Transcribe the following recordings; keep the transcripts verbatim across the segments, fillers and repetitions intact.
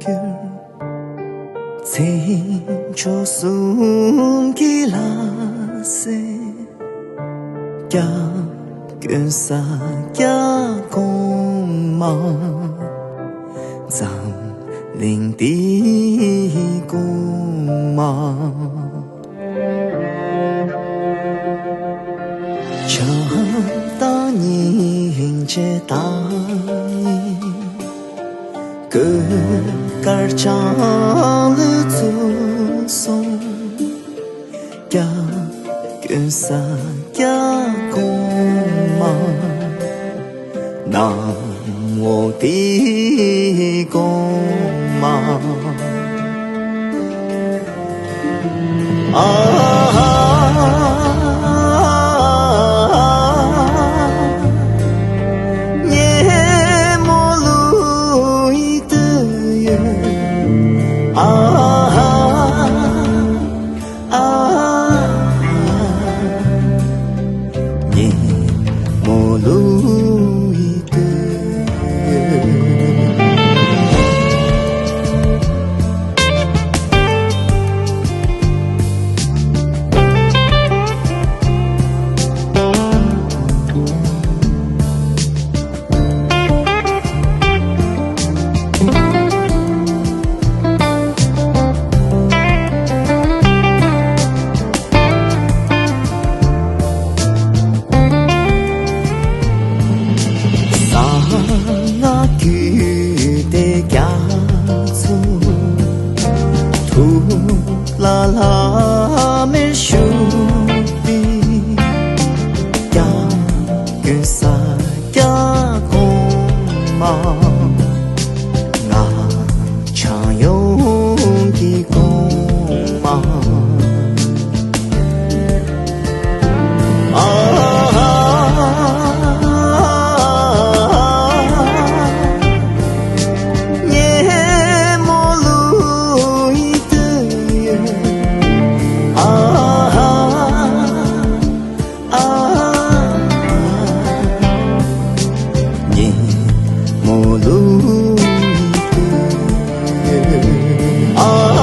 གྱུར། མཚན་མཆོག་གསུམ་གྱི་ལྷ་སྲས། སྐྱབས་མགོན་ས་སྐྱ་གོང་མ། འཛམ་གླིང་འདིའི་གོང་མ། བྱམས་དང་སྙིང་རྗེ་དང་ནི། གོས་དཀར་ལྗང་ལུས་ཚུལ་གསུམ། སྐྱབས་མགོན་ས་སྐྱ་གོང་མ། གནམ་འོག་འདིའི་གོང་མ། ཨ། ཉིན་མོ་ལུས་དུས་ཡོད། ཨ། ཨ། ཉིན་མོ་ལུས་དུས། གསང་སྔགས་རྒྱུད་སྡེ་རྒྱ་མཚོ། ཐུགས་ལ་བླ་མེད་བཞུགས་པའི། སྐྱབས་མགོན་ས་སྐྱ་གོང་མ། སྔགས་འཆང་ཡོངས་ཀྱི་གོང་མ། ཨ། ཉིན་མོ་ལུས་དུས་ཡོད། ཨ། ཨ། ཉིན་མོ་ལུས་དུས། ཨ།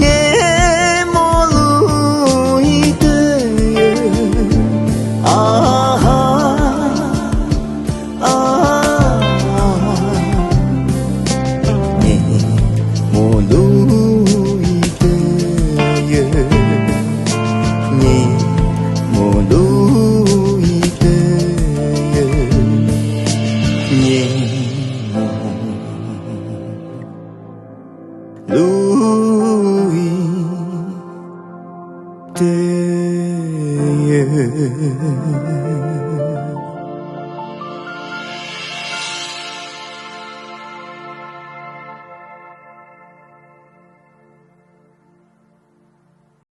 ཉིན་མོ་ལུས་དུས། ཨ། ཨ། ཉིན་མོ་ལུས་དུས་ཡོད། ཉིན་མོ་ལུས་དུས་ཡོད། ཉིན་མོ་ལུས་དུས་ཡོད།